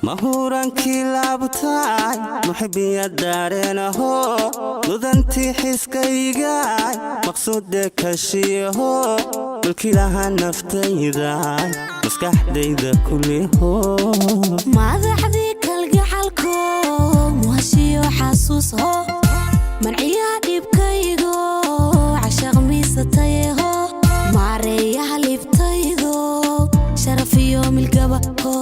Mahurankii laabtaay, muxibiya daareenaho, mudantii xiskaygaay, maqsuude kashiyaho, mulkilaha naftaydaay, maskaxdayda kuliho. Madaxdii kalgacalko, muhashiyo xasuusho, manciyaha dhibkaygo, cashaq miisatayeho, maareeyaha libtaydo, sharafiyo milgaba ho.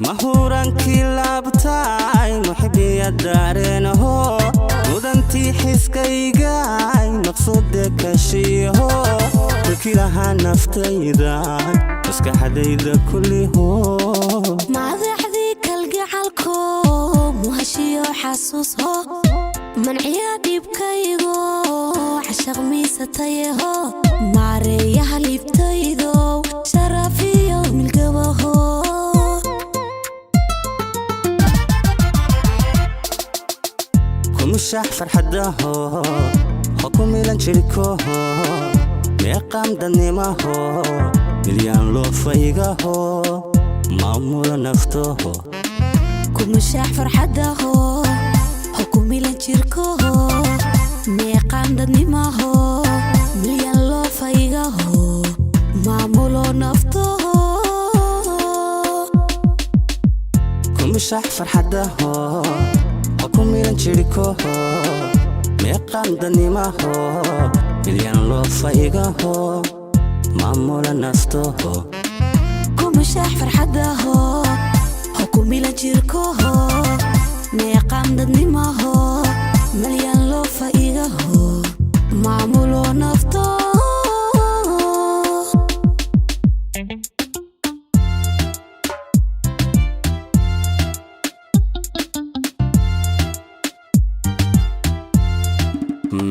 Mahurankii laabtaay, muxibiya daareenaho, mudantii xiskaygaay, maqsuude kashiyaho, mulkilaha naftaydaay, maskaxdayda kuliho. Madaxdii kalgacalko, muhashiyo xasuusho, manciyaha dhibkaygo, cashaq miisatayeho, maareeyaha libtaydo, sharafiyo milgabaho. Kumushax farxadaho, ho ku milan jirkoho, meeqaam dadnimaho, milyaan loofaygaho, maamula naftaho. Kumushax farxadaho, ho ku milan jirkoho, meeqaan dadnimaho, milyan loofaygaho, maamulo naftaho. Kumushax farxadaho, ho ku milan jirkoho, meeqaam dadnimaho, milyaan loofaygaho, maamula naftaho. Kumushax farxadaho, ho ku milan jirkoho, meeqaan dadnimaho, milyan loofaygaho, maamulo naftaho.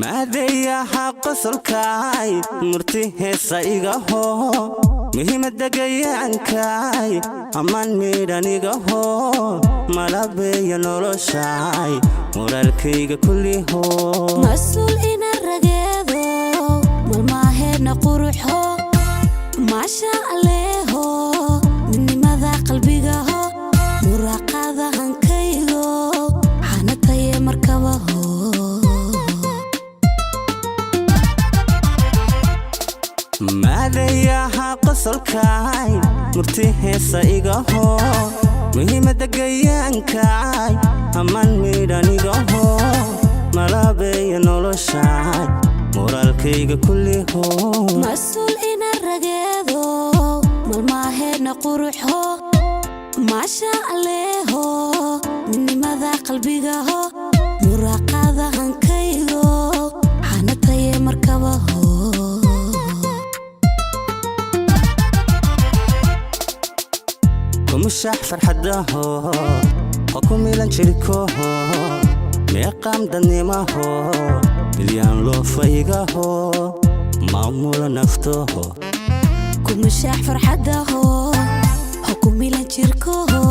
Maadeeyaha qosolkaay, murti heesa igaho, muhiimada gayaankaay, ammaan midhanigaho, malabeeya noloshaay, moraalkayga kulliho. Mas-uul ina rageedo, malmaaheedna quruxo, maasha alleeho, midnimada qalbigaho, muraaqada hankaygo, xanataye markabaho. Maadeeyaha qosolkaay, murti heesa igaho, muhiimada gayaankaay, ammaan midhanigaho, malabeeya noloshaay, moraalkayga kulliho. Mas-uul ina rageedo, malmaaheedna quruxo, maasha alleeho, midnimada qalbigaho, muraaqada hankaygo, xanataye markabaho. Kumushax farxadaho, ho ku milan jirkoho, meeqaam dadnimaho, milyaan loofaygaho, maamula naftaho. Kumushax farxadaho, ho ku milan jirkoho,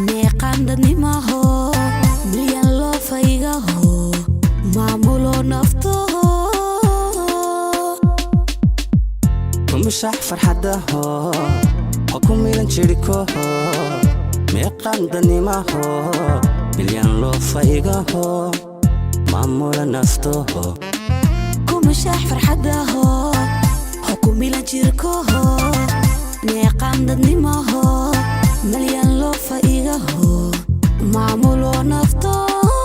meeqaan dadnimaho, milyan loofaygaho, maamulo naftaho. Kumushax farxadaho, ho ku milan jirkoho, meeqaam dadnimaho, milyaan loofaygaho, maamula naftaho. Kumushax farxadaho, ho ku milan jirkoho, meeqaan dadnimaho, milyan loofaygaho, maamulo naftaho.